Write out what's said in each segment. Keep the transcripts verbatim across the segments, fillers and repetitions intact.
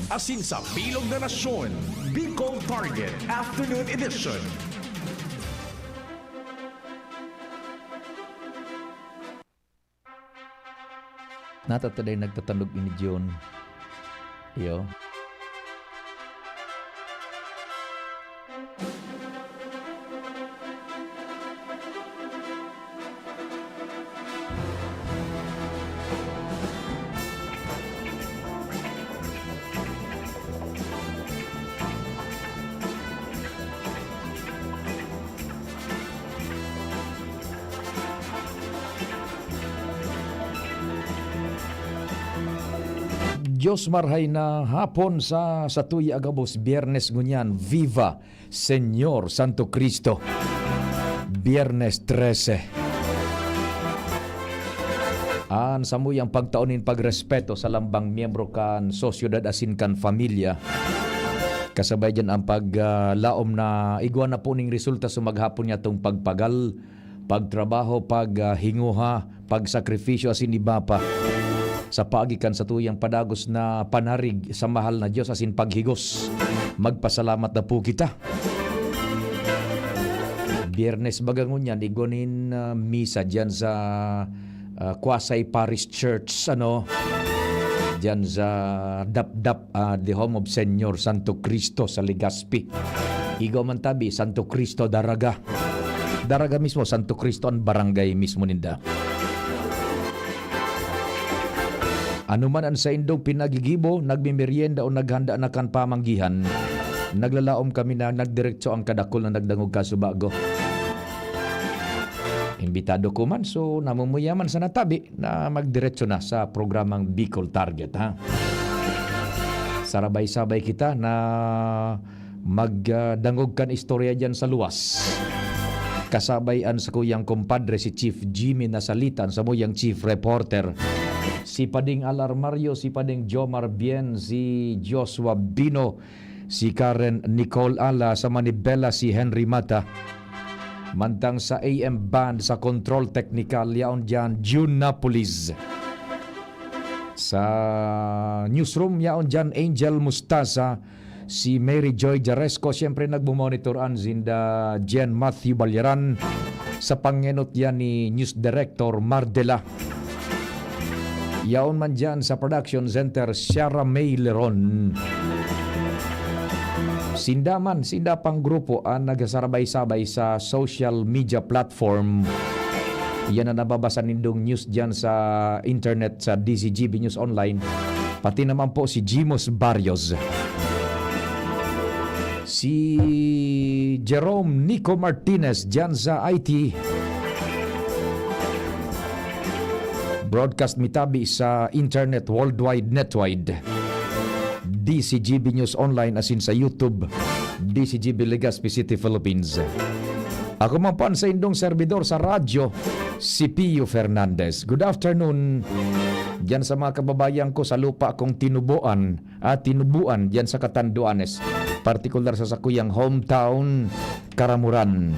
Asin sa bilog na nasyon, Bicol Target Afternoon Edition. Natataday nagtatanog ini June. Iyo. Dios marhay na hapon sa, sa tuya gabos, Biyernes ngunyan. Viva Señor Santo Cristo. Biyernes trese. An samuyang pagtao nin pagrespeto sa lambang miyembro kan sosyedad asin kan pamilya. Kasabay diyan ang pag, ah, laom na igwa na po ning resulta sa maghapon niyatong pagpagal, pagtrabaho, pag, ah, hinguha, pagsakripisyo asin iba pa. Sa paagi kan satuyang padagos na panarig sa mahal na Dios asin paghigos, magpasalamat na po kita. Biyernes baga ngunyan, igwa nin, ah, misa diyan sa, ah, quasi parish church, ano, diyan sa Dapdap, ah, The Home of Señor Santo Cristo sa Legazpi. Igwa man tabi, Santo Cristo Daraga. Daraga mismo, Santo Cristo an barangay mismo ninda. Ano man an saindong pinagigibo, nagmemeryenda o naghanda na kan pamanggihan, naglalaom kami na nagdiretso ang kadakul na nagdangog kasubago. Imbitado ko man, so namumuya man sana tabi na magdiretso na sa programang Bicol Target, ha? Sarabay-sabay kita na mag, ah, dangog kan istorya diyan sa luwas. Kasabay an sakuyang kumpadre, si Chief Jimmy Nasalita, an samuyang chief reporter. Si Pading Alarmario, si Pading Jomar Bien, si Joshua Bino, si Karen Nicole Ala, sa Manibela, si Henry Mata. Mantang sa A M band, sa control technical, yaon diyan, June Napolis. Sa newsroom, yaon diyan, Angel Mustasa, si Mary Joy Jaresco, siyempre nagmo-monitor an sinda Jen Matthew Balyaran. Sa pangenot yan ni News Director Mardela. Yaon man diyan sa production center, Sarah May Leron. Sinda man, sinda pang grupo an nagsasarabay-sabay sa social media platform. Yan ang nababasa nindong news diyan sa internet, sa D Z G B News Online. Pati naman po si Jimos Barrios. Si Jerome Nico Martinez diyan sa I T. Broadcast mi tabi sa internet worldwide netwide. D Z G B News Online asin sa YouTube, D Z G B Legazpi City, Philippines. Ako man po an saindong serbidor sa radyo, si Pio Fernandez. Good afternoon diyan sa mga kababayan ko sa lupa kong tinubuan, ah, tinubuan diyan sa Catanduanes, partikular sa sakuyang hometown, Caramoran.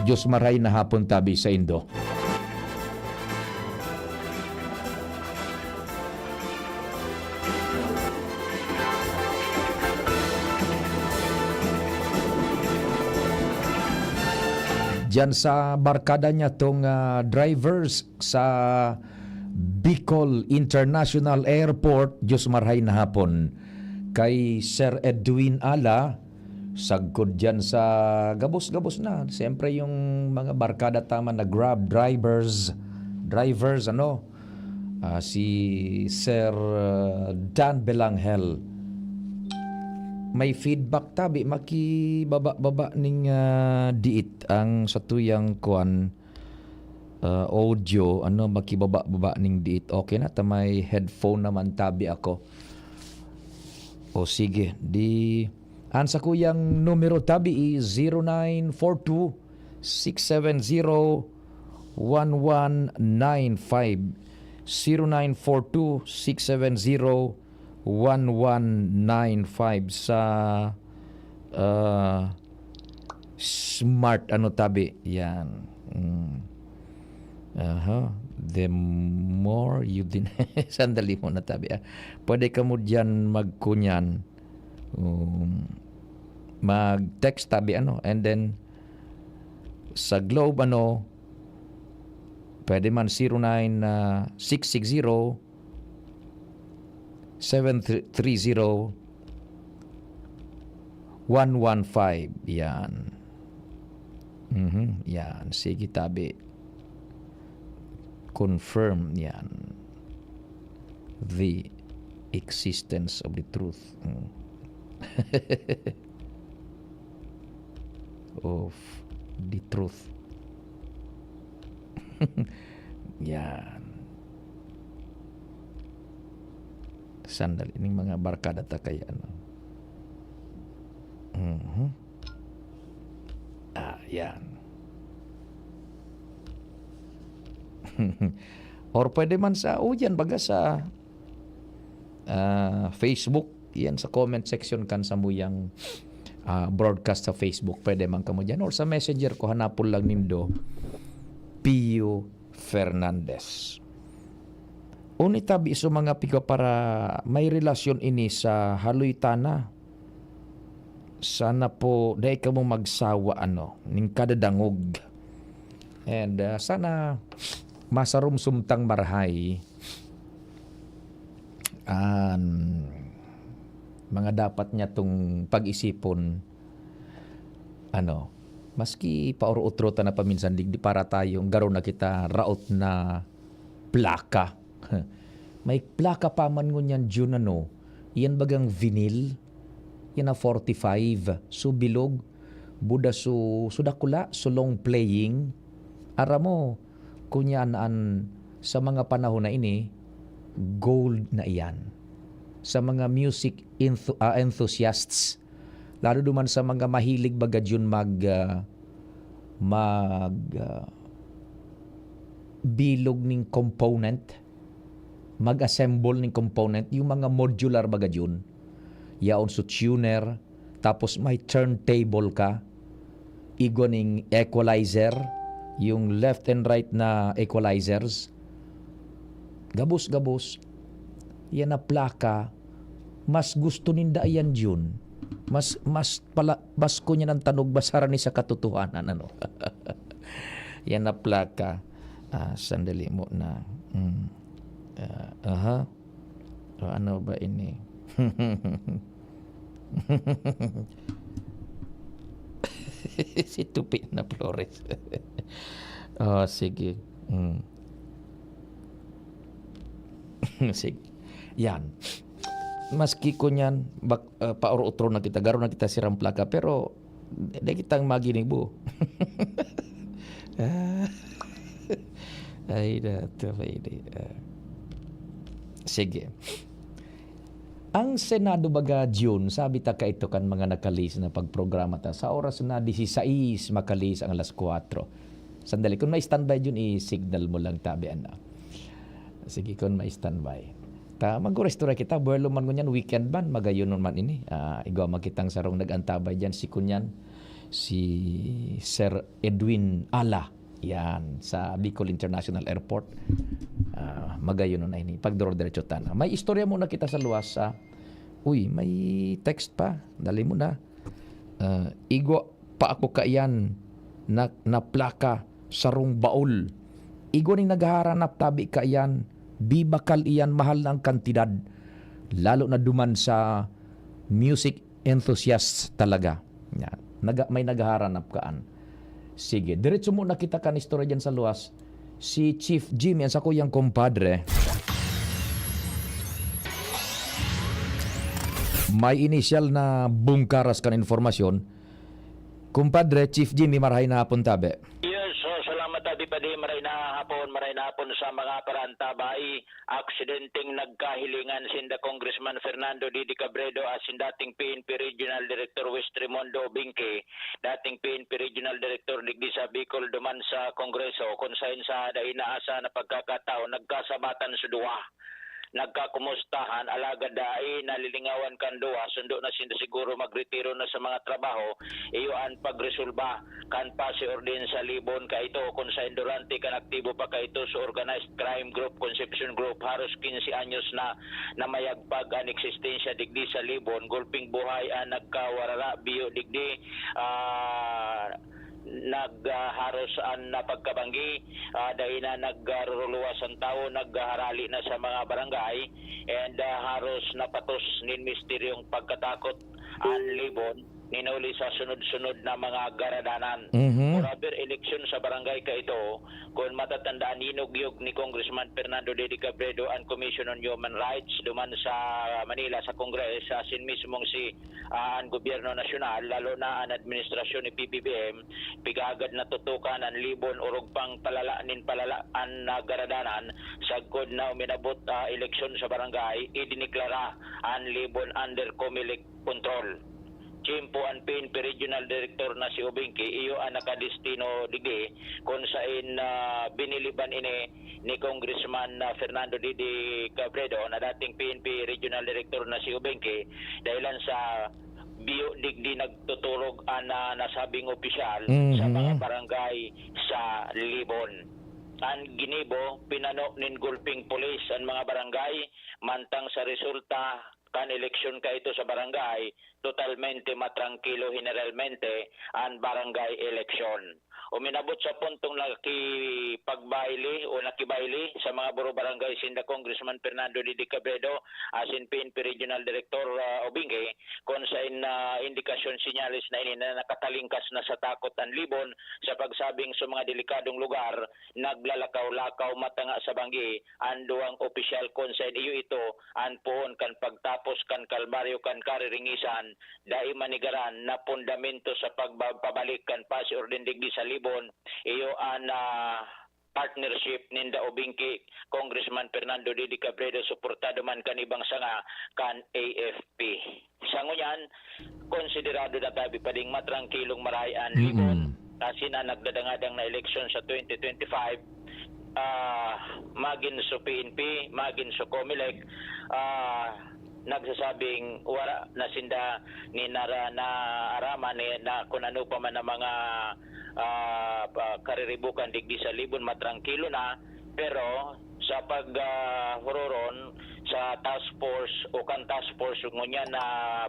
Diyos maray na hapon tabi saindo. Diyan sa barkada niya tong, ah, drivers sa Bicol International Airport, Diyos marhay na hapon. Kay Sir Edwin Ala, sagkod diyan sa gabos-gabos na. Siyempre, yung mga barkada tama na Grab drivers, drivers, ano, ah, si Sir, ah, Dan Belangel. May feedback tabi, makibaba-baba ning, ah, diit ang satuyang kuan, ah, audio, ano, makibaba-baba ning diit. Okay na, ta may headphone naman tabi ako. O sige, di, ang sakuyang numero tabi is zero nine four two, six seven zero, one one nine five. Zero nine four two, six seven zero, one one nine five sa, ah, Smart, ano, tabi. Yan. Mm. Aha. The more you din-, sandali muna, tabi, ah. Pwede ka mo diyan magkunyan. Um, mag-text, tabi, ano, and then sa Globe, ano, pwede man zero nine, ah, six six zero, seven three zero, one one five. Yan. Mhm, yan. Sige, tabi. Confirm yan. The existence of the truth. Mm. Of the truth. Yan. Sandali, ning mga barkada ta kay ano. Mhm. Ah, yan. Or pwede man sa, o, yan, baga sa, ah, Facebook, yan sa comment section kan samuyang, ah, broadcast sa Facebook, pwede man kamo diyan. Or sa Messenger ko, hanapon lang nindo, Pio Fernandez. Uni tabi sa mga piga para may relasyon ini sa haloy tana. Sana po, dai kamo magsawa, ano, ning kadadangog. And, ah, sana masarumsum tang marahay an mga dapat niya tong pag-isipon, ano, maski paoro-otro ta na paminsan, digdi para tayong garo na kita raot na plaka. May plaka pa man ngunyan, Jun, ano, yan bagang vinyl, yan na forty-five, so bilog, buda so, so dakula, so long playing. Aram mo, kunyan an, sa mga panahon na ini, gold na iyan. Sa mga music enthu-, ah, enthusiasts, lalo duman sa mga mahilig baga diyon mag, ah, mag, ah, bilog ning component, mag-assemble ning component, yung mga modular baga diyon. Yaon so tuner, tapos may turntable ka, igwa ning equalizer, yung left and right na equalizers. Gabos-gabos, yan na plaka, mas gusto ninda iyan diyon. Mas, mas pala, mas kunyan ang tanog, mas harani sa katotohanan, ano. Yan na plaka. Ah, sandali mo na. Mm. Ah, aha. O, ano ba ini? Si Tupi na Flores. Oh, sige. Mm. Sige. Yan. Maski kunyan, bak-, ah, paoro-otro na kita, garo na kita sirang plaka, pero di kitang maginibo. Ah. Ay, nato, pwede. Ah. Sige. Ang Senado baga, Jun, sabi ta kaito kan mga nakalihis na pagprograma ta, sa oras na disisais, makalihis ang alas kwatro. Sandali, kun may standby, Jun, i-signal mo lang tabi, ano. Sige, kun may standby. Ta, mag-oras to ra kita, buwelo man ngunyan, weekend man, magayon man ini. Ah, igwa man kitang sarong nag-antabay diyan, si kunyan, si Sir Edwin Ala. Yan, sa Bicol International Airport. Ah, magayon na ini. Pagduro-diretso ta na. May istorya muna kita sa luwas, ah. Uy, may text pa. Dali mo na. Ah, igwa pa ako kaiyan na, na plaka, sarong baol. Igwa ning naghaharanap tabi kaiyan, bibakal iyan, mahal na ang kantidad. Lalo na duman sa music enthusiasts talaga. Yan. Naga-, may naghaharanap kaan. Sige, diretso muna kita kan istorya dyan sa luwas. Si Chief Jimmy, ang sakuyang kumpadre, may inisyal na bungkaras kan informasyon. Kumpadre, Chief Jimmy, marahay na hapon tabi. Yes, so salamat, Adi Padi. Maray na hapon, maray na hapon sa mga parantabay. Aksidenteng nagkahilingan sinda Congressman Fernando Didi Cabredo asin dating P N P Regional Director Wes Raymundo Binque, dating P N P Regional Director digdi sa Bicol, duman sa Kongreso, kun saen sa dai naasa na pagkakataon, nagkasabatan sa duwa. nagkakumustahan, alagad dai nalilingawan kan duwa, sundo na sinda siguro magretiro na sa mga trabaho, iyo an pagresolba kan pasi orden sa Libon kaito, kun saen durante kan aktibo pa kaito sa organized crime group, Concepcion Group, haros quince anyos na namayagpag an eksistensya digdi sa Libon, gulping buhay an nagkawarara, biyo digdi, ah, nagharos an, ah, pagkabanggi, ah, dai na nagruruluwas an tawo, nagharali na sa mga barangay, and, ah, haros napatos nin misteryong pagkatakot an Libon, nin huli sa sunod-sunod na mga garadanan. Mhm. Forever eleksyon sa barangay kaito, kun matatandaan, yinugyog ni Congressman Fernando Dede Cabredo an Commission on Human Rights duman sa Manila, sa Congress, asin mismong si, ah, an gobyerno nasyonal, lalo na an administrasyon ni P B B M, pigagad natutukan an Libon, orog pang palala nin palala an, ah, garadanan, sagkod na uminabot, ah, eleksyon sa barangay, idineklara an Libon under Comelec control. Tiyempo an P N P Regional Director na si Obingke, iyo an nakadestino digdi, kun saen, ah, biniliban ini ni Congressman, ah, Fernando Dede Cabredo, na dating P N P Regional Director na si Obingke, dahilan sa biyo digdi nagtuturog an, ah, nasabing opisyal sa Mhm. mga barangay sa Libon. An ginibo, pinano nin gulping pulis an mga barangay, mantang sa resulta kan eleksyon kaito sa barangay, totalmente matrangkilo heneralmente an barangay eleksyon. Uminabot sa puntong nakipagbayle o nakibayle sa mga buro barangay sinda Congressman Fernando Dede Cabredo asin P N P Regional Director, ah, Obingke, kun saen na indikasyon, senyales na ini na nakatalingkas na sa takot an Libon sa pagsabing sa mga delikadong lugar, naglalakaw-lakaw matanga sa banggi an duwang opisyal, kun saen iyo ito an poon kan pagtapos kan kalbaryo kan kariringisan, dai manigaran na pundamento sa pagba-, pabalik kan pasi orden digdi sa Libon, iyo an, ah, partnership ninda Obingke, Congressman Fernando Dede Cabredo, suportado man kan ibang sanga kan A F P. Sa ngunyan, konsiderado na tabi pa ding matrangkilong marahay an Libon, Mm. asin an nagdadangadang na eleksyon sa twenty twenty-five, ah, magin sa P N P, magin sa Comelec, ah, nagsasabing wara na sinda ni nara-, naaraman ni, na kun ano pa man ang mga, ah, pa-, kariribukan digdi sa Libon, matrangkilo na. Pero sa pag, ah, huroron sa task force o kan task force ngunyan na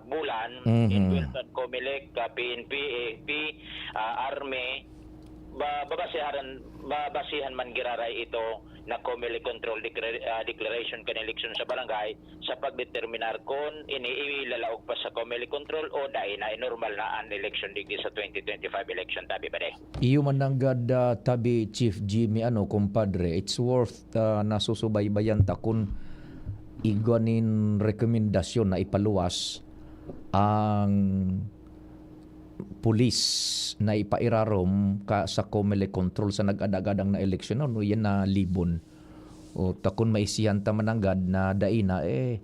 bulan, Mhm. involved kan Comelec, ah, P N P, A F P, ah, Army, ba-, babasihan, babasihan man giraray ito na Comelec control declara-, ah, declaration kan eleksyon sa barangay sa pagdeterminar kun ini ilalaog pa sa Comelec control o dai na, eh, normal na an eleksyon digdi sa twenty twenty-five election, tabi ba, de? Iyo man nanggad, ah, tabi, Chief Jimmy, ano, kumpadre, it's worth, ah, nasusubaybayan ta kun igwa nin rekomendasyon na ipaluwas ang pulis na ipairarom ka sa Comelec control sa nag-adag-adang na eleksyon, ano, yan na Libon. O, ta kun maisihan ta man nanggad na dai na, eh,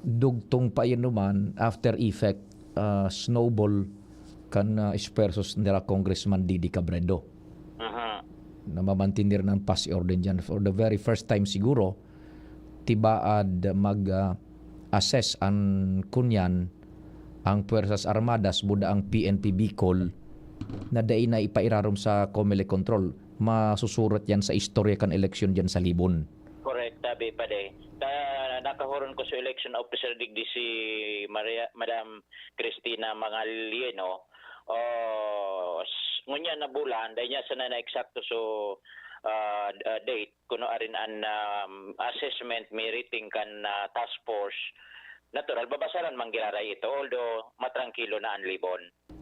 dugtong pa yan naman, after effect, ah, snowball kan, ah, esfuerzos nira Congressman Didi Cabredo. Aha. Na mamantener ng pasi orden dyan for the very first time siguro, tibaad mag, ah, assess an kunyan ang Puwersas Armadas, buda ang P N P Bicol, na dai na ipairarom sa Comelec control. Masusurat yan sa istorya kan eleksyon dyan sa Libon. Correct, tabi pa de. Ta-, nakahuron ko sa election officer digdi si Maria, Madam Christina Mangalieno. Oh, s-, ngunyan na bulan, dahil niya sana na eksakto so, ah, d-, ah, date, kuno arin an, um, assessment meriting kan, ah, task force, natural, babasaran man giraray ito, although matrangkilo na an Libon.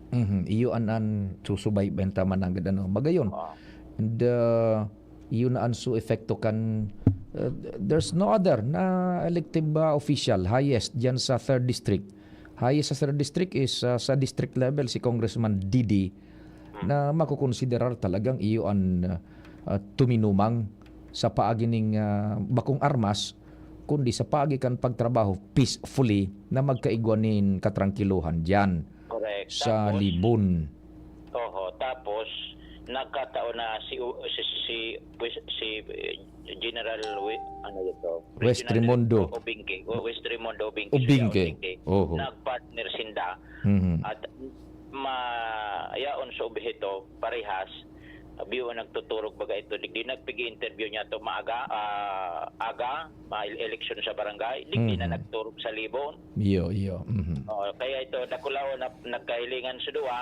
Mhm, iyo an, an susubay benta man nanggad ano. Magayon, Oo. and, uh, iyo na an su epekto kan, uh, there's no other na elective, uh, official, highest diyan sa third district. Highest sa third district is, uh, sa district level, si Congressman Didi, Hmm. na makokonsiderar talagang iyo an, uh, tuminumang sa paagi ning, uh, bakong armas, kundi sa paagi kan pagtrabaho peacefully na magkaigwa nin katrangkiluhan diyan Correct. sa Tapos, Libon. Oho, tapos nagkataon na si U-, si, si, si, si, eh, General Wi-, ano ito? West Regional Raimundo. Director Obingke. Oh, West Raimundo Obingke. Obingke. Obingke. Oho. Nagpartner sinda. Mhm. At ma-, yaon sa obheto, parehas, biyo ang nagtuturog baga ito. Digdi nagpig-interview niya to maaga, ah, aga, ma-election sa barangay. Digdi na Mhm. nagturog sa Libon. Iyo, iyo. Mhm. Oh, kaya ito, dakulaon na nagkahilingan sa duwa.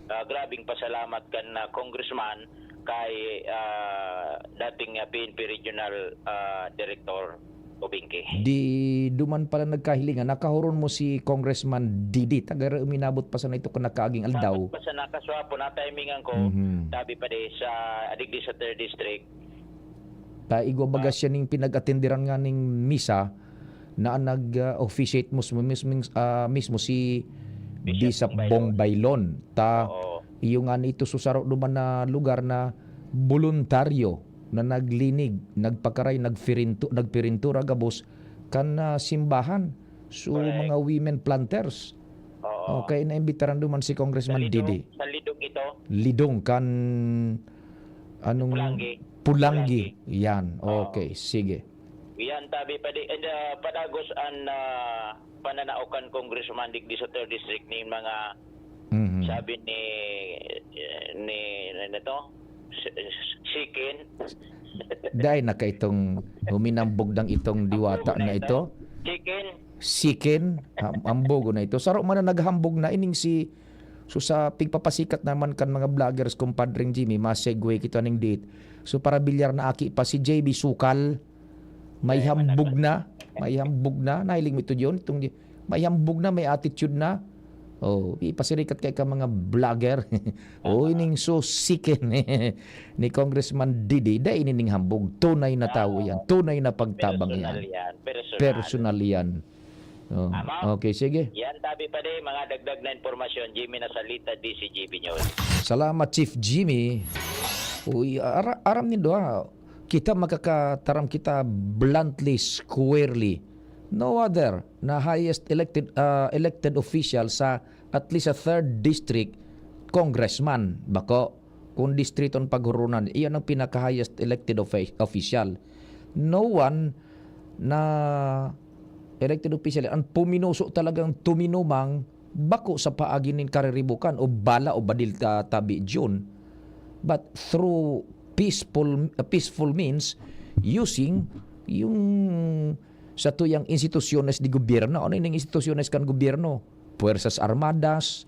Ah, grabing pasalamat kan, ah, congressman kay, ah, dating, ah, P N P Regional, ah, Director Obingke. Di duman pala nagkahilingan, nakahuron mo si Congressman Didi. Taga uminabot pa sana ito kan nakaaging aldaw. Tapos pa sa nakaswapo, na-timingan ko, Mhm. sabi pa di sa, adigdi sa third district. Ta igwa baga siya ning pinag-atenderan nga ning misa na ang nag-officiate mismo, mismo, ah, mismo si Bishop Bishop Bong Bong Baylon. Ta Oo. iyo nga ito susaro duman na lugar na boluntaryo na naglinig, nagpakaray, nagpirintu-, nagpirintura gabos kan, ah, simbahan. So, Correct. mga women planters. Oo. Okay, naimbitaran duman si Congressman Sa Lidong, Didi. sa Lidong ito. Lidong kan anong Pulangi. Pulangi. Pulangi. Yan. Oo. Okay, sige. Yan, tabi pa di. And, ah, padagos an, ah, pananaokan Congressman digdi sa third district ni mga Mhm. sabi ni, ni, ano to? Si-, Sikin. Dai na ka itong huminambog ng itong diwata na ito. Sikin. Sikin, ham-, hambugo na ito. Saro man na naghambog na ining si, so sa pigpapasikat naman kan mga vloggers, kumpadring Jimmy, ma-segue kita ning date. So para bilyar na aki pa si J B Sukal, may hambog na, may hambog na. Nahiling mo ito yun? Itong, may hambog na, may attitude na. Oh, ipasirikat kay ka mga vlogger. Oh, ining so sikin ni Congressman Didi, dai ini ning hambog. Tunay na tawo yan. Tunay na pagtabang Personal yan. Yan. Personal. Personal yan. Oh. Tama. Okay, sige. Yan, tabi pa di, mga dagdag na impormasyon. Jimmy Nasalita, D C G B News. Salamat, Chief Jimmy. Uy, ara-, aram nindo ha, kita makakataram kita bluntly, squarely. No other na highest elected, ah, elected official sa at least sa third district, congressman, bako, kung distriton paghurunan, iyan ang pinaka-highest elected offi-, official. No one na elected official, ang puminuso talagang tuminumang bako sa paagi nin kariribukan o bala o badil ta tabi June, but through peaceful, uh, peaceful means, using yung sa tuyang institusyones de gobyerno. Ano yung institusyones kan gobyerno? Puwersas Armadas,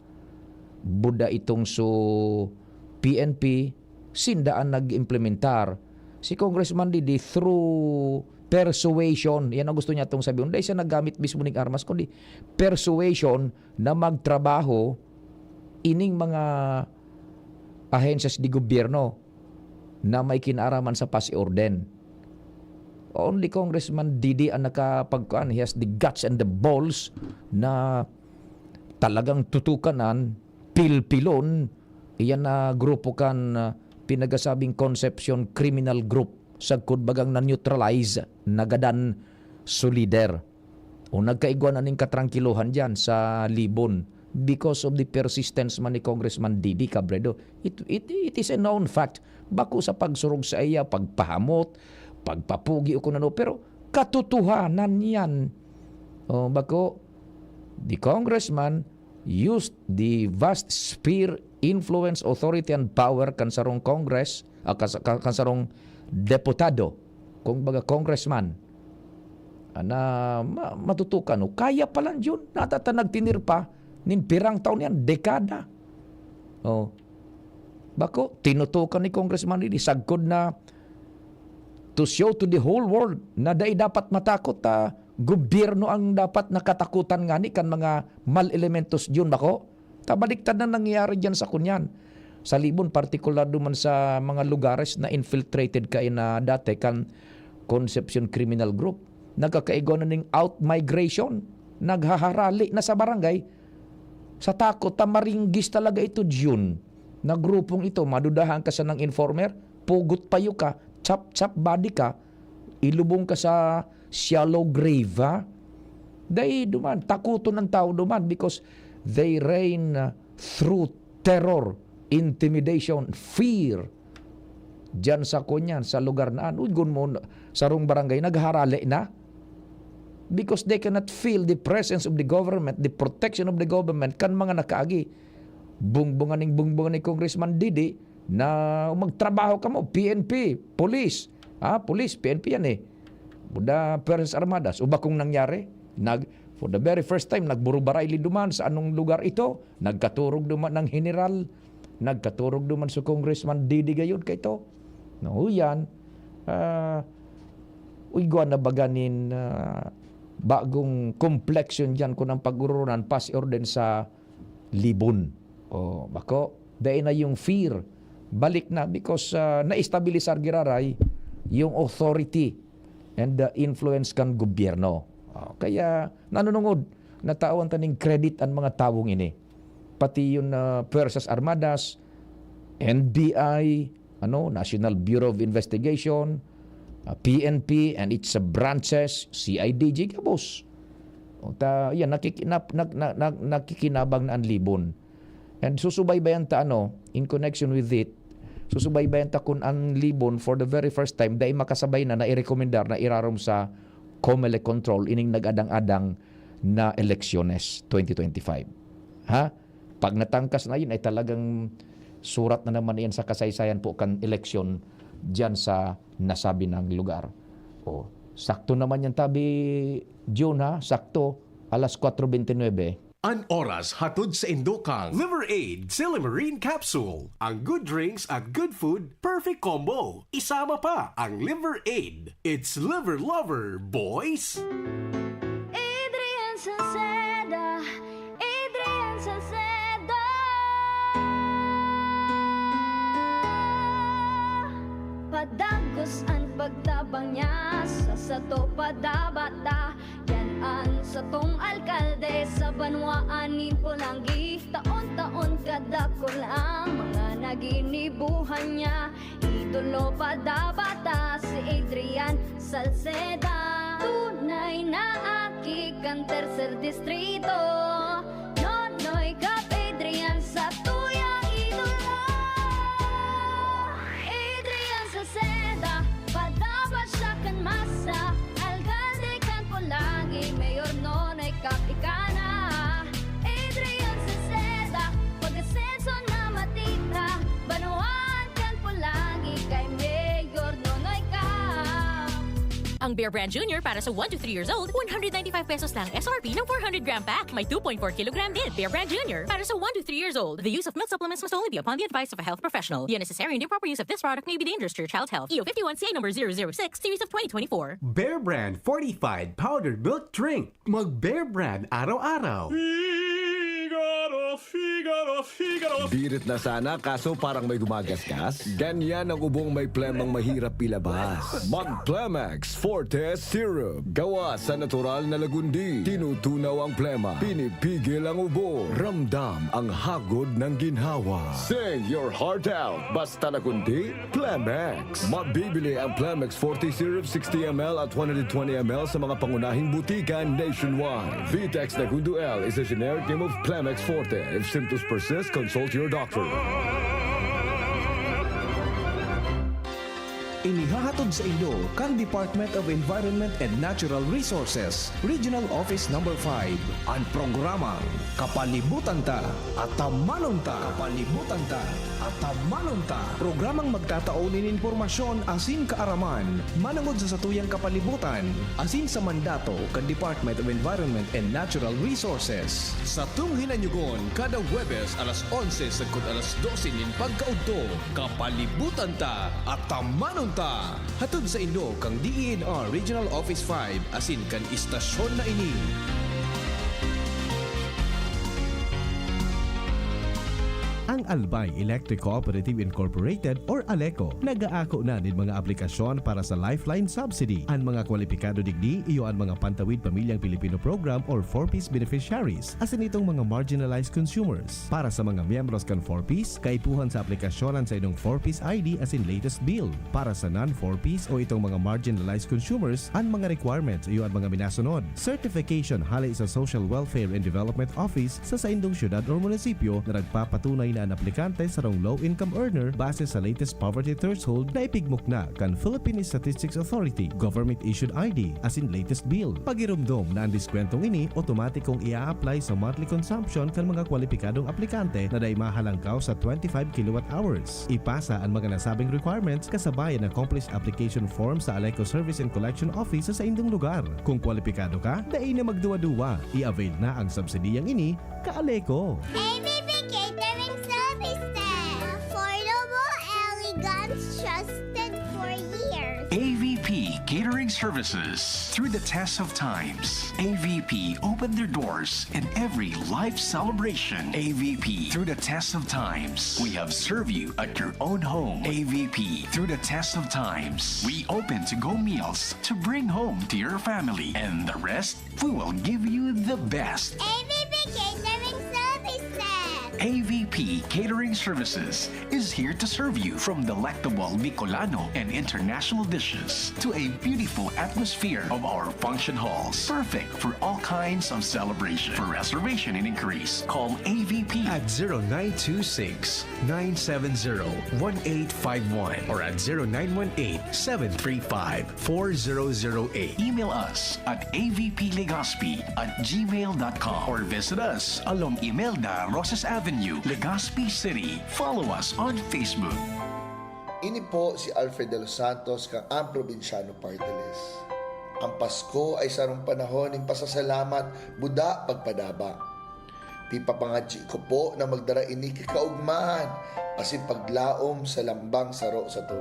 buda itong so P N P, sinda ang nag-implementar. Si Congressman Didi, through persuasion, yan ang gusto niya itong sabihin. Dahil siya naggamit mismo ning armas, kundi persuasion na magtrabaho ining mga ahensyas de gobyerno na may kinaaraman sa pasi orden. Only Congressman Didi ang nakapagkuan. He has the guts and the balls na talagang tutukanan, pilpilon, iyan na grupo kan, ah, pinagasabing Concepcion Criminal Group, sagkod bagang na-neutralize, nagadan so leader. O nagkaigwa na ning katrangkilohan diyan sa Libon because of the persistence man ni Congressman Didi Cabredo. It, it, it is a known fact. Bako sa pagsurog sa iya, pagpahamot, pagpapugi o kung ano, pero katotohanan yan. O, bako, the congressman used the vast sphere, influence, authority, and power kan sarong Congress, ah, kan, kan, kan sarong deputado, kung baga congressman, ah, na ma-, matutukan, o kaya pa lang yun, natata nagtinir pa, nin pirang taon yan, dekada. Oh. Bako, tinutukan ni Congressman Didi, sagkod na to show to the whole world na dai dapat matakot, ta gobyerno ang dapat nakatakutan ngani kan mga mal elementos diyon, bako? Ta baliktad na nangyayari diyan sa kunyan. Sa Libon, partikular duman sa mga lugares na infiltrated kayo na dati kan Concepcion Criminal Group. Nagkakaigwa na ning out migration. Naghaharali na sa barangay. Sa takot, ta maringgis talaga ito, Jun. Na grupong ito, madudahan ka sa nang informer, pugot payo ka, chop-chop body ka, ilubong ka sa shallow grave, ha? Dai duman, takuton ang tao duman because they reign, uh, through terror, intimidation, fear. diyan sa kunyan, sa lugar na ano, gun mo, sarong barangay, nagharale na. Because they cannot feel the presence of the government, the protection of the government, kan mga nakaagi. Bungbungan ning bungbungan ni Congressman Didi na magtrabaho kamo, P N P, police. Ah, police, P N P yan eh. Buda Fuerzas Armadas. O bakong nangyari? Nag, for the very first time, nagburubaray li duman sa anong lugar ito. Nagkaturog duman ng general. Nagkaturog duman sa Congressman Didi gayon kay ito. No, yan. Ah, igwa na baga nin, ah, bagong complexion dyan kung ang pag-urunan, pasi orden sa libon. O, bako, dai na yung fear. Balik na because, ah, na-estabilisar giraray yung authority and the influence kan gobyerno. O, kaya nanunungod, natawan ta ning credit ang mga tawong ini. Pati yung, ah, Fuerzas Armadas, N B I, ano, National Bureau of Investigation, ah, P N P and its branches, C I D G, gabos. O ta, yan, nakiki-, nap-, nak-, nak-, nak-, nakikinabang na ang libon. And susubaybayan ta, ano, in connection with it, susubaybayan ta kun ang libon for the very first time, dai makasabay na nairekomendar na irarom sa Comelec control ining nag-adang-adang na eleksyones twenty twenty-five. Ha? Pag natangkas na yun, ay talagang surat na naman yan sa kasaysayan po kan eleksyon diyan sa nasabi ng lugar. O, sakto naman yan, tabi, June, ha? Sakto, alas kwatro bente nuebe. An oras hatod sa indo kang Liver Aid Silimarin Capsule. Ang good drinks at good food, perfect combo. Isama pa ang Liver Aid. It's Liver Lover, boys! Adrian Salceda, Adrian Salceda. Padagos an pagtabang niya sa sato padabata. Yan an satong alkalde sa banwaan nin Polangui. Taon-taon kadakul ang mga naginibuhan niya. Idolo padabata si Adrian Salceda. Tunay na aki kan Tercer Distrito. Nonoy Cap Adrian sa tuyang idolo. Adrian Salceda, padaba siya kan masa. Alkalde kan Polangui, Mayor Nonoy Cap ika na. Adrian Salceda, pag-asenso na matita. Banwaan kan Polangui, kay Mayor Nonoy Cap. Ang Bear Brand Junior para sa one to three years old, one hundred ninety-five pesos lang S R P ng four hundred gram pack. May two point four kilogram din. Bear Brand Junior para sa one to three years old. The use of milk supplements must only be upon the advice of a health professional. The unnecessary and improper use of this product may be dangerous to your child's health. E O fifty-one C A number zero zero six, series of twenty twenty-four. Bear Brand fortified powdered milk drink. Mag Bear Brand araw-araw. Figaro, Figaro, Figaro. Birit na sana, kaso parang may gumagasgas. Ganyan ang ubong may plemang mahirap ilabas. Mag Plemex Forte Syrup. Gawa sa natural na lagundi. Tinutunaw ang plema. Pinipigil ang ubo. Ramdam ang hagod ng ginhawa. Sing your heart out. Basta lagundi, Plemex. Mabibili ang Plemex Forte Syrup sixty M L at one hundred twenty M L sa mga pangunahing butika nationwide. Vitex Nagundo L is a generic name of Plemex Forte. If symptoms persist, consult your doctor. Inihahatod sa indo kan Department of Environment and Natural Resources, Regional Office Number five, an programang Kapalibutan Ta, Atamanon Ta. Kapalibutan Ta, Atamanon Ta. Programang magtatao nin impormasyon asin kaaraman manongod sa satuyang kapalibutan asin sa mandato kan Department of Environment and Natural Resources. Satong hinanyogon kada Huwebes alas onse sagkod alas dose nin pagkaudto. Kapalibutan Ta, Atamanon Ta. Hatod sa indo kan D E N R Regional Office five asin kan istasyon na ini. Ang Albay Electric Cooperative Incorporated or ALECO nag-aako na nin mga aplikasyon para sa Lifeline Subsidy. An mga kwalipikado digdi iyo an mga Pantawid Pamilyang Pilipino Program or four Ps beneficiaries, asin itong mga marginalized consumers. Para sa mga miyembros kan four Ps, kaipuhan sa aplikasyon an saindong four Ps I D asin latest bill. Para sa non-four Ps o itong mga marginalized consumers, an mga requirements iyo an mga minasunod. Certification hale sa Social Welfare and Development Office sa saindong syudad or munisipyo na nagpapatunay na An aplikante sarong low-income earner base sa latest poverty threshold na ipigmukna kan Philippine Statistics Authority, government-issued I D, asin latest bill. Pagiromdom na an diskwentong ini otomatikong ia-apply sa monthly consumption kan mga kwalipikadong aplikante na dai mahalangkaw sa twenty-five kilowatt hours. Ipasa an mga nasabing requirements kasabay an accomplished application form sa Aleco Service and Collection Office sa saindong lugar. Kung kwalipikado ka, dai na magduwa-duwa. I-avail na ang subsidiyang ini, ka-Aleco. A V P Catering Services. Affordable, elegant, trusted for years. A V P Catering Services. Through the test of times, A V P opened their doors in every life celebration. A V P, through the test of times, we have served you at your own home. A V P, through the test of times, we open to-go meals to bring home to your family. And the rest, we will give you the best. A V P Catering Services. A V P Catering Services is here to serve you, from delectable Bicolano and international dishes to a beautiful atmosphere of our function halls. Perfect for all kinds of celebration. For reservation and inquiries, call A V P at zero nine two six, nine seven zero, one eight five one or at zero nine one eight, seven three five, four zero zero eight. Email us at A V P Legazpi at gmail dot com or visit us along Imelda Rosas Avenue, Legazpi City. Follow us on Facebook. Ini po si Alfred De Los Santos kan Ang Probinsyano Party List. Ang Pasko ay sarong panahon nin pasasalamat, buda, pagpadaba. Pipapangadyi ko po na magdara ini ki kaogmahan asin paglaom sa lambang saro sato.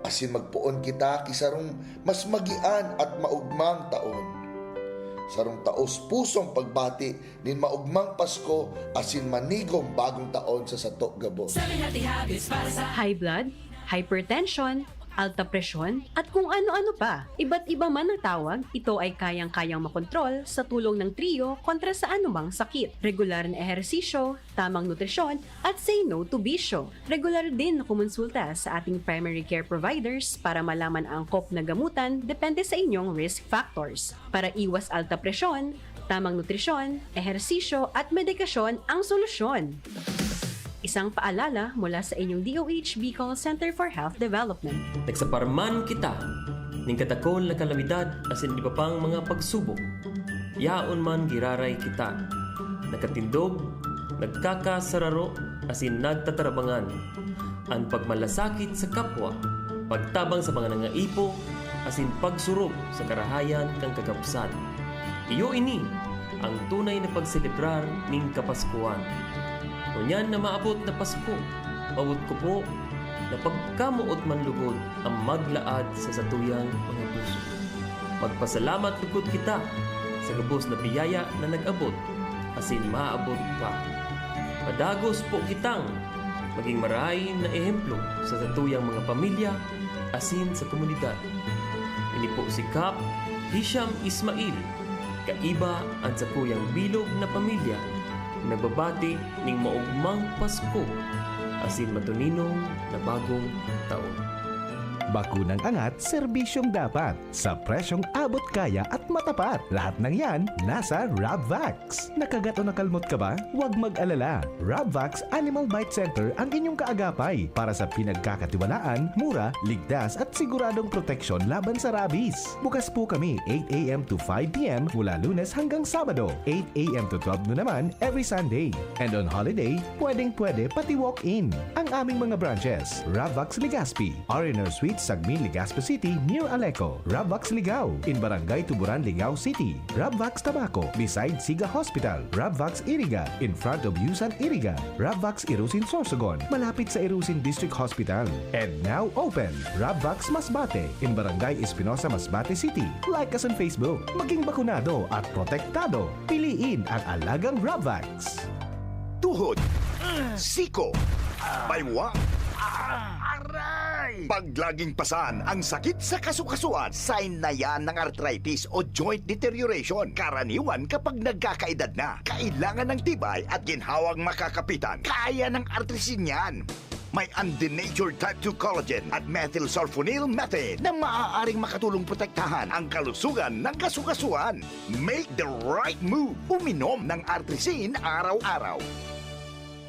Asin magpoon kita ki sarong mas magian at maogmang taon. Sarong taos pusong pagbati nin maogmang Pasko asin manigong bagong taon sa sato gabos. Seven healthy habits para sa High blood, hypertension, alta presyon, at kung ano-ano pa. Iba't iba man ang tawag, ito ay kayang-kayang makontrol sa tulong ng Trio kontra sa anumang sakit. Regular na ehersisyo, tamang nutrisyon, at say no to bisyo. Regular din na kumonsulta sa ating primary care providers para malaman ang angkop na gamutan depende sa inyong risk factors. Para iwas alta presyon, tamang nutrisyon, ehersisyo, at medikasyon ang solusyon. Isang paalala mula sa inyong D O H Bicol Center for Health Development. Nagsaparman kita nin kadakol na kalamidad asin iba pang mga pagsubok. Yaon man giraray kita. Nakatindog, nagkakasararo, asin nagtatarabangan. An pagmalasakit sa kapwa, pagtabang sa mga nangaipo, asin pagsurog sa karahayan kan kakabsat. Iyo ini ang tunay na pagselebrar nin Kapaskuhan. Ngunyan na maabot na Pasko, mawot ko po na pagkamoot man lugod ang maglaad sa satuyang mga puso. Magpasalamat lugod kita sa gabos na biyaya na nag-abot asin maabot pa. Padagos po kitang magin marahay na ehemplo sa satuyang mga pamilya asin sa komunidad. Ini po si Kap Hisham Ismail, kaiba an sakuyang bilog na pamilya, nagbabati nin maogmang Pasko asin matuninong na bagong taon. Bakunang angat, serbisyong dapat, sa presyong abot kaya at matapat. Lahat ng yan nasa Rabvax. Nakagat o nakalmot ka ba? Huwag mag-alala. Rabvax Animal Bite Center ang inyong kaagapay para sa pinagkakatiwalaan, mura, ligtas at siguradong proteksyon laban sa rabies. Bukas po kami eight a m to five p m mula Lunes hanggang Sabado, eight a m to twelve noon naman every Sunday. And on holiday, pwedeng-pwede pati walk-in. Ang aming mga branches, Rabvax Legazpi, R and R Suite, Sagmin, Legazpi City, near Aleco, Rabvax Ligao, in Barangay Tuburan, Ligao City, Rabvax Tabaco, beside Siga Hospital, Rabvax Iriga, in front of Yusan Iriga, Rabvax Irusin Sorsogon, malapit sa Irusin District Hospital. And now open, Rabvax Masbate, in Barangay Espinosa, Masbate City. Like us on Facebook. Maging bakunado at protektado. Piliin ang alagang Rabvax. Tuhod, siko, baywang. Aray! Pag laging pasan ang sakit sa kasukasuan, sign na yan ng arthritis o joint deterioration. Karaniwan kapag nagkakaedad na, kailangan ng tibay at ginhawang makakapitan. Kaya ng Artrisin yan. May undenatured type two collagen at methylsulfonyl methane na maaaring makatulong protektahan ang kalusugan ng kasukasuan. Make the right move. Uminom ng Artrisin araw-araw.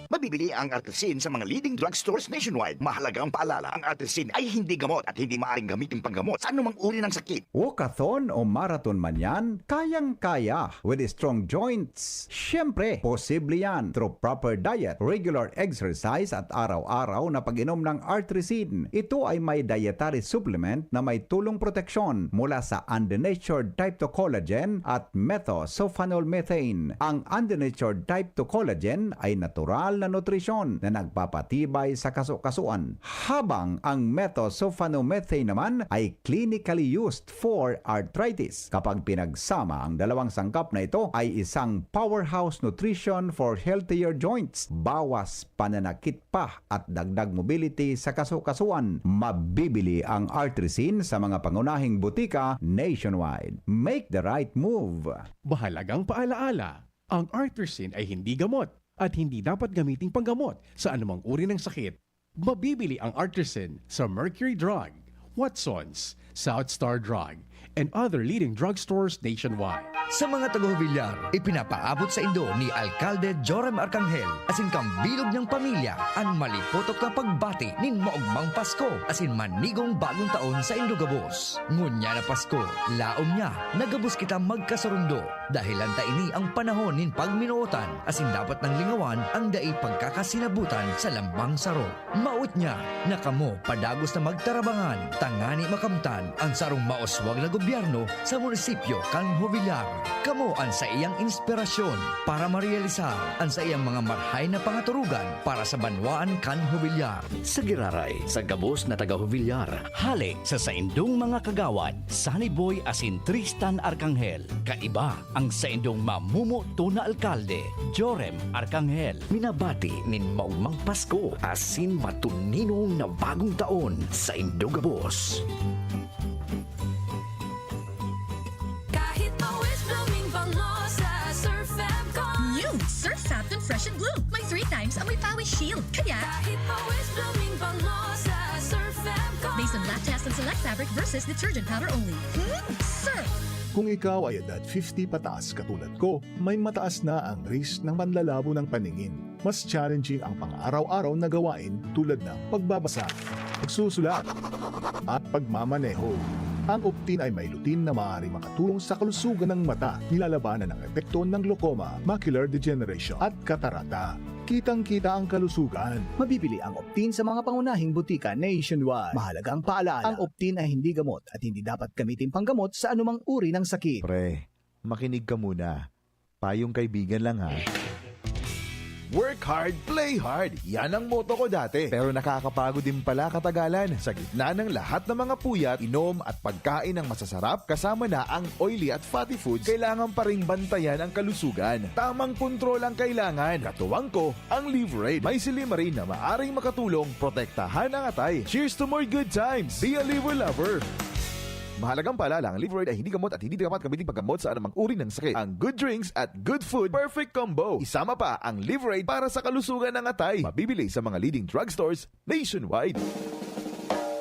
Mabibili ang Artrisin sa mga leading drugstores nationwide. Mahalagang paalala, ang Artrisin ay hindi gamot at hindi maaaring gamitin panggamot sa anumang uri ng sakit. Walkathon o marathon man yan, kayang-kaya with strong joints. Siyempre, posible yan through proper diet, regular exercise at araw-araw na pag-inom ng Artrisin. Ito ay may dietary supplement na may tulong proteksyon mula sa undenatured type two collagen at methylsulfonylurea. Ang undenatured type two collagen ay natural na nutrisyon na nagpapatibay sa kaso-kasuan, habang ang methylsulfonylurea naman ay clinically used for arthritis. Kapag pinagsama ang dalawang sangkap na ito, ay isang powerhouse nutrition for healthier joints, bawas pananakit pa at dagdag mobility sa kaso-kasuan. Mabibili ang Artrisin sa mga pangunahing butika nationwide. Make the right move! Mahalagang paalaala, ang Artrisin ay hindi gamot at hindi dapat gamiting panggamot sa anumang uri ng sakit. Mabibili ang Artrisin sa Mercury Drug, Watson's, South Star Drug, and other leading drugstores nationwide. Sa mga taga-Jovellar, ipinapaabot saindo ni Alkalde Joram Arcangel asin kan bilog niyang pamilya an malipotok na pagbati nin maogmang Pasko asin manigong bagong taon saindo gabos. Ngunyan na Pasko, laom niya na gabos kita magkasurundo, dahelan ta ini an panahon nin pagminootan asin dapat nang lingawan an dai pagkakasinabutan sa lambang saro. Maot niya na kamo padagos na magtarabangan tangani makamtan an sarong mauswag na gobyerno sa munisipyo kan Jovellar. Kamo an saiyang inspirasyon para marealisar an saiyang mga marhay na pangaturugan para sa banwaan kan Jovellar. Sa giraray, sa gabos na taga-Jovellar, hale sa saindong mga kagawad, Sunny Boy asin Tristan Arcangel, kaiba ang saindong mamumoto na alkalde, Joram Arcangel. Minabati nin maogmang Pasko asin matuninong na bagong taon saindo gabos. Kahit pawis blooming bango sa Surf Fab Con. New Surf Satin Fresh and Bloom. May three times amoy pawis shield. Kaya, Kahit pawis blooming bango sa Surf Fab Con. Based on lab test and select fabric versus detergent powder only. Hmm, Surf! Kung ikaw ay edad fifty pataas katulad ko, may mataas na ang risk ng panlalabo ng paningin. Mas challenging ang pang-araw-araw na gawain tulad ng pagbabasa, pagsusulat, at pagmamaneho. Ang Optin ay may lutein na maaaring makatulong sa kalusugan ng mata, nilalabanan ang epekto ng glaucoma, macular degeneration, at katarata. Kitang-kita ang kalusugan. Mabibili ang Optin sa mga pangunahing butika nationwide. Mahalagang paalala, ang Optin ay hindi gamot at hindi dapat gamitin panggamot sa anumang uri ng sakit. Pre, makinig ka muna. Payong kaibigan lang ha. Work hard, play hard. Yan ang motto ko dati. Pero nakakapagod din pala katagalan. Sa gitna ng lahat ng mga puyat, inom at pagkain ng masasarap, kasama na ang oily at fatty foods, kailangan pa ring bantayan ang kalusugan. Tamang kontrol ang kailangan. Katuwang ko, ang Liverade. May silymarin na maaring makatulong protektahan ang atay. Cheers to more good times! Be a Liver Lover! Mahalagang paalala, ang Liverade ay hindi gamot at hindi dapat gamitin paggamot sa anumang uri ng sakit. Ang good drinks at good food, perfect combo. Isama pa ang Liverade para sa kalusugan ng atay. Mabibili sa mga leading drugstores nationwide.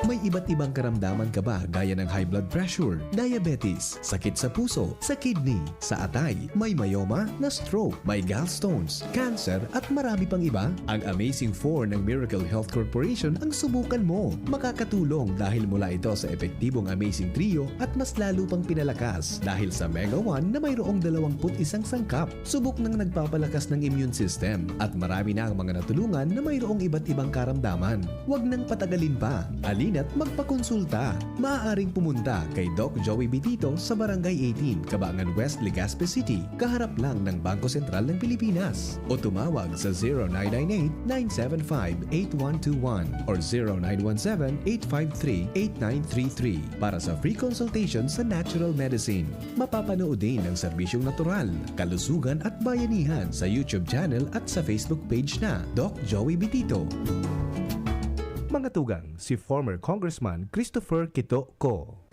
May iba't ibang karamdaman ka ba, gaya ng high blood pressure, diabetes, sakit sa puso, sa kidney, sa atay, may myoma, na-stroke, may gallstones, cancer, at marami pang iba? Ang Amazing four ng Miracle Health Corporation ang subukan mo. Makakatulong dahil mula ito sa epektibong Amazing Trio at mas lalo pang pinalakas dahil sa Mega one na mayroong dalawampu't isang sangkap. Subok nang nagpapalakas ng immune system at marami na ang mga natulungan na mayroong iba't ibang karamdaman. Huwag nang patagalin pa. Halina't magpakonsulta. Maaaring pumunta kay Doc Joey Bitito sa Barangay eighteen, Kabangan West, Legazpi City, kaharap lang ng Bangko Sentral ng Pilipinas. O tumawag sa zero nine nine eight, nine seven five, eight one two one or zero nine one seven, eight five three, eight nine three three para sa free consultation sa natural medicine. Mapapanood din ang serbisyong natural, kalusugan at bayanihan sa YouTube channel at sa Facebook page na Doc Joey Bitito. Mga tugang, si former Congressman Christopher Quito Co.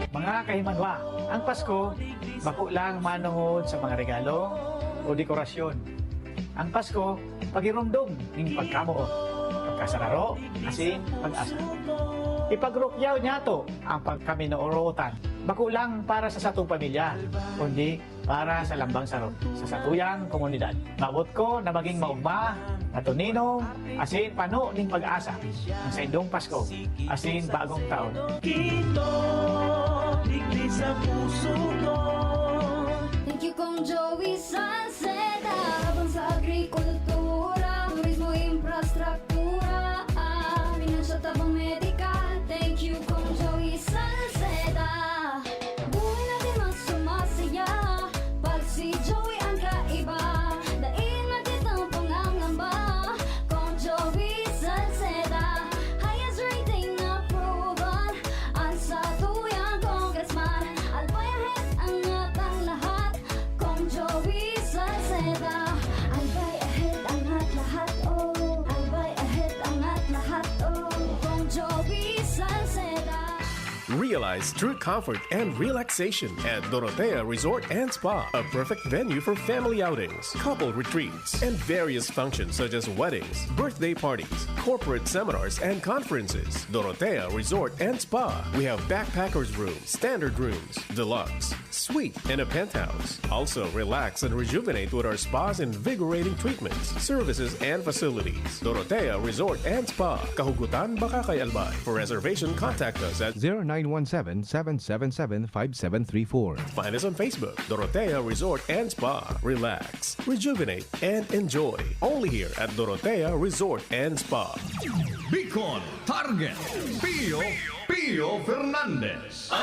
Mga kahimanwa, ang Pasko bako lang manongod sa mga regalo o dekorasyon. Ang Pasko, paghiromdom ning pagkamoot, pagkasararo, asin pag-asa. Ipagrukyaw niyato ang pagkaminootan, bako lang para sa satong pamilya, kundi para sa lambang saro sa satuyang komunidad. Maabot ko na maging maogma, natoninong, asin pano nin pag-asa ang saindong Pasko asin Bagong Taon. Kito, digdi sa puso ko. Thank you, Kong Joey Salceda. Tabang sa agrikultura, turismo, infrastruktura, ah, financial tabang medikal. Thank you, Kong Joey Salceda. Buhay natin mas sumasaya pag si Joey ang kaiba. Dai na kitang pangangamba, Kong Joey Salceda. Highest rating approval ang satuyang congressman. Albay ahead, angat ang lahat, Kong Joey Salceda. Albay ahead, angat lahat, oh. Albay ahead, angat lahat, oh. Kong Joey Salceda. Realize true comfort and relaxation at Dorotea Resort and Spa, a perfect venue for family outings, couple retreats, and various functions such as weddings, birthday parties, corporate seminars, and conferences. Dorotea Resort and Spa. We have backpackers room, standard rooms, deluxe, suite, and a penthouse. Also, relax and rejuvenate with our spa's invigorating treatments, services, and facilities. Dorotea Resort and Spa, Kahugutan, Bacacay, Albay. For reservation, contact us at zero nine one seven, seven seven seven, five seven three four. Find us on Facebook, Dorotea Resort and Spa. Relax, rejuvenate, and enjoy. Only here at Dorotea Resort and Spa. Bicol Target, Pio Pio Fernandez.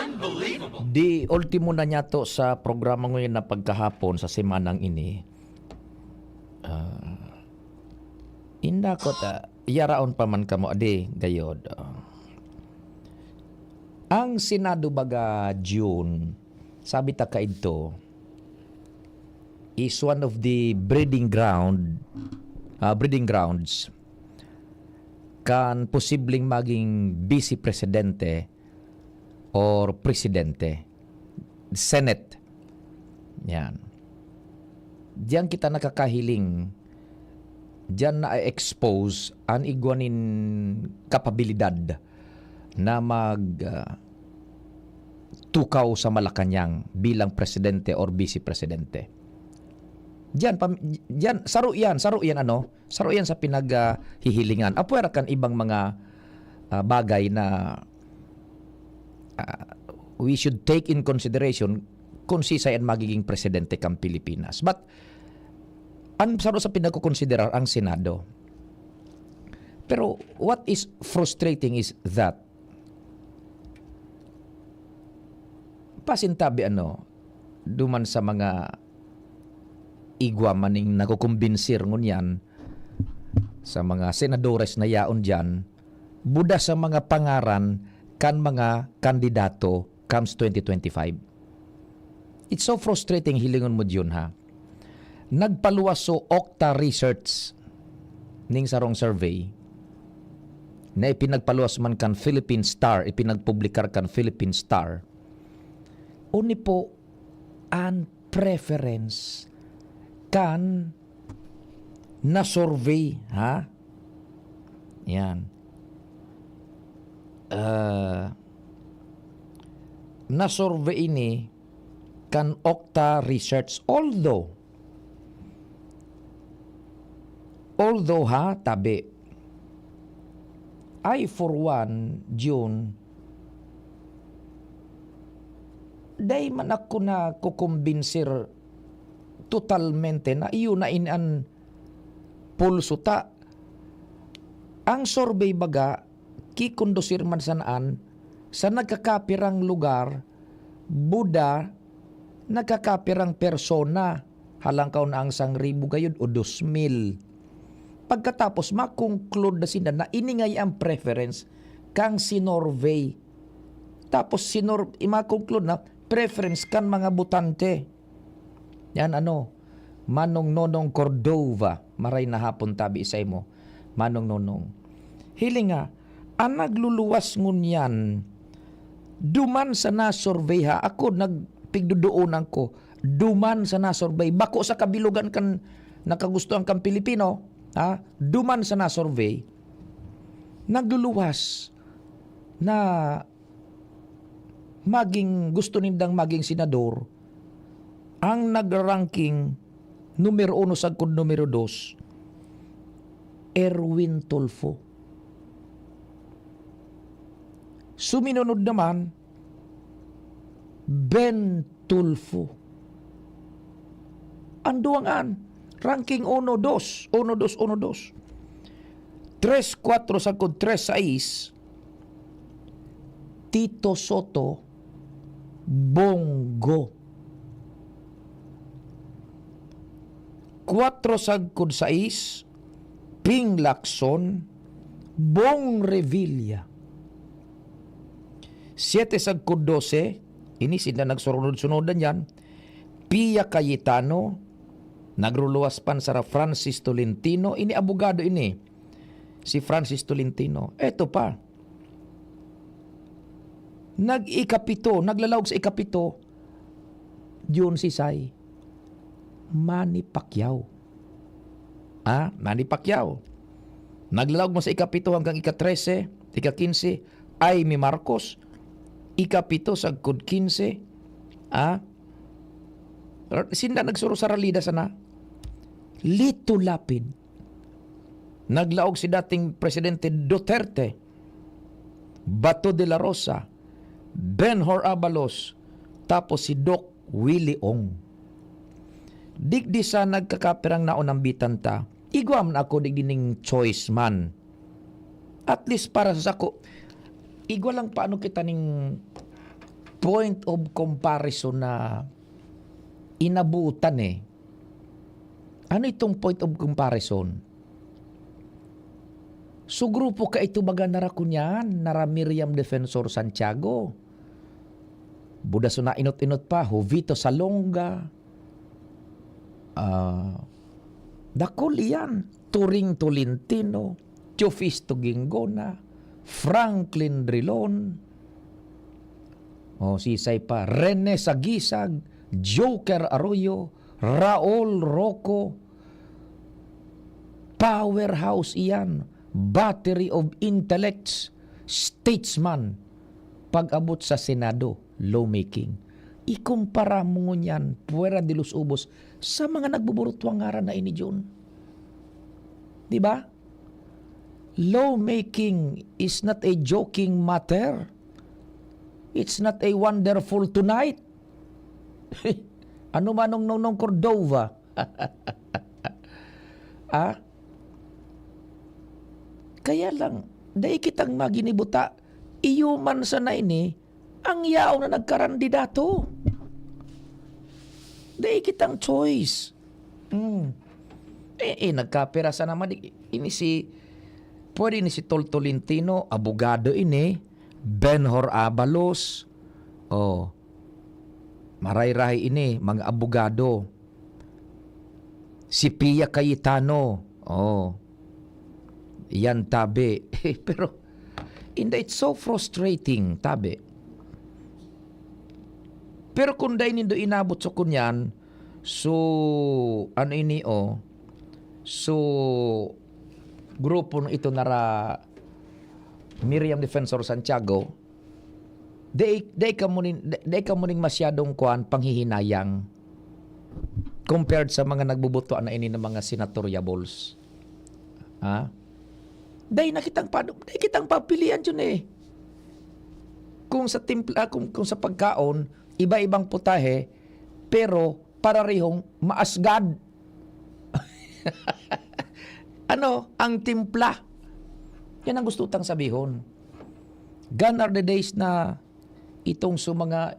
Di ultimo na niya to sa programa ngayon na pagkahapon sa semanang ini. Ah, inda ko ta, yaraon pa man kamo, adi, gayod. Ah. Ang Senado baga, June, sabi ta kaidto, is one of the breeding ground, ah, breeding grounds kan posibleng maging vice presidente or presidente. Senate. Yan. Diyan kita nakakahiling, diyan na-expose an igwa nin kapabilidad na mag, ah, tukaw sa Malacañang bilang presidente or vice presidente. Diyan, pam-, diyan, saro yan, saro yan, ano, saro yan sa pinaghihilingan. Apwera kan ibang mga, ah, bagay na, ah, we should take in consideration kung sisay an magiging presidente kan Pilipinas. But, ang saro sa pinagkukonsiderar ang Senado. Pero what is frustrating is that, pasintabi ano, duman sa mga igwa maning nakukumbinsir ngunyan, sa mga senadores na yaon diyan, buda sa mga pangaran kan mga kandidato comes twenty twenty-five. It's so frustrating, hilingon mo diyon, ha. Nagpaluwas so Okta Research ning sarong survey na ipinagpaluwas man kan Philippine Star, ipinagpublikar kan Philippine Star. Oni po an preference kan na-survey, ha? Yan. Ah, na-survey ini kan Okta Research. Although, although ha, tabi, I for one, June, dai man ako nakukumbinsir totalmente na iyo na ini an pulso ta. Ang survey baga, kikondusir man sanaan sa nagkakapirang lugar, buda, nagkakapirang persona, halangkaw na ang sangribo gayod o dos mil. Pagkatapos, makonclude na sinda na ini ngaya ang preference kang sinorvey. Tapos, sinor-, i-conclude na preference kan mga botante. Yan ano, Manong Nonong Cordova, maray na hapon tabi sa imo, Manong Nonong. Hiling nga, ang nagluluwas ngunyan, duman sa na-survey ha, ako nagpigdodoonan ko, duman sa na-survey, bako sa kabilugan kan nakagustuhan kan Pilipino, ha, duman sa na-survey, nagluluwas na maging, gusto nindang maging senador Ang nag-ranking numero uno sagkod numero dos, Erwin Tulfo. Suminunod naman, Ben Tulfo. Ang duwang an, ranking uno, dos, uno, dos, uno, dos. Tres, kuwatro sagkod tres, sais, Tito Soto, Bongo. Kuwatro sagkod sais, Ping Lacson, Bong Revilla. Siyete sagkod dose, ini sinda nagsurunod-sunodan yan, Pia Cayetano, nagruluwas pa sara Francis Tolentino, ini abogado ini, si Francis Tolentino. Eto pa, nag-ikapito, naglalaog sa ikapito, Jun Sisay, Manny Pacquiao. Ah, Manny Pacquiao. Naglalaog man sa ikapito hanggang ika-trese, ika-kinse, Imee Marcos. Ikapito sagkod kinse. Ah, sinda nagsuro sa ralida sana. Lito Lapid. Naglaog si dating Presidente Duterte, Bato de la Rosa, Ben-Hur Abalos, tapos si Doc Willie Ong. Digdi sa nagkakapirang naonambitan ta, igwa man ako digdi ning choice man. At least para sa sako, igwa lang paano kita ning point of comparison na inabutan eh. Ano itong point of comparison? So, grupo ka ito baga nara kunyan, nara Miriam Defensor Santiago. Buda so nainot-inot pa, Jovito Salonga. Ah, dakul iyan. Turing Tolentino, Teofisto Guingona, Franklin Drilon, oh, sisay pa, Rene Sagisag, Joker Arroyo, Raul Roco, powerhouse iyan, battery of intellects, statesman, pag-abot sa Senado, lawmaking. Ikumpara mo ngunyan, puwera de los ubos, sa mga nagbuburutwang ngaran na ini, Jun. Di ba? Lawmaking is not a joking matter. It's not a wonderful tonight. Ano manong Nonong Cordova? Ah? Kaya lang, dai kitang maginibuta. Iyo man sana ini, ang yaon na nagkarandidato. Dai kitang choice. Hmm. Eh, eh, nagkapira sana man, ini si, pwede ni si Tol Tolentino, abogado ini, Ben-Hur Abalos. Oh. Maray-rahay ini, mga abogado. Si Pia Cayetano. Oh. Yan, tabi. Pero, inda, it's so frustrating, tabi. Pero kung dai nindo inabot sa kunyan, so, ano ini, oh? So, grupo na ito nara Miriam Defensor Santiago, dai, dai kamo nin, dai, dai kamo nin masyadong kuan, panghihinayang compared sa mga nagbubuto na ini ng mga senatoriables. Ha? Dai na kitang pado-, dai kitang papilian yun eh. Kung sa timpla, kung, kung sa pagkaon, iba-ibang putahe, pero pararihong maasgad. Ano, ang timpla. Yan ang gusto tang sabihon. Gone are the days na itong sa mga,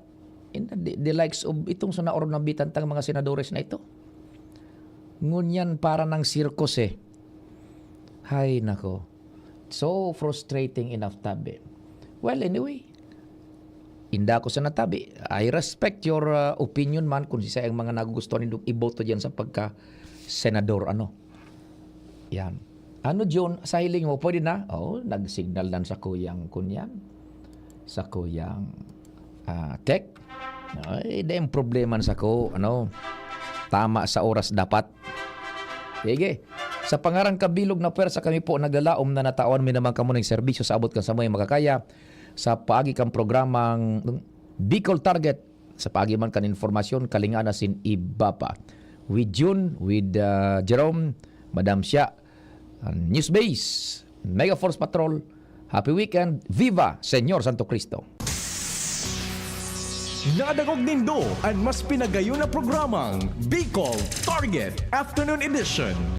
in, the, the likes of, itong sa naornambitan tang mga senadores na ito. Ngunyan para ng sirkos eh. Hay nako. So frustrating enough, tabi. Well, anyway. Inda ko sa natabi. I respect your, uh, opinion man kung sisay ang mga nagugustuhan nindong iboto diyan sa pagka-senador, ano. Yan. Ano, Jun, sa hiling mo, pwede na? Oh, nag-signal dan sa kuyang kunyan. Sa kuyang, ah, tech. Ay, di ang problema sa ko, ano, tama sa oras dapat. Sige. Sa pangarang kabilog na pwersa kami po naglalaom na natawan mi naman kamo ning serbisyo sa abot kan samuyang makakaya sa paagi kan programang Bicol Target Sa paagi man kan informasyon, kalinga na sin iba pa. With Jun, with, ah, Jerome, Madam Siya, ah, News Base, Mega Force Patrol, Happy Weekend, Viva Señor Santo Cristo! Nadangog nindo an mas pinagayon na programang Bicol Target Afternoon Edition.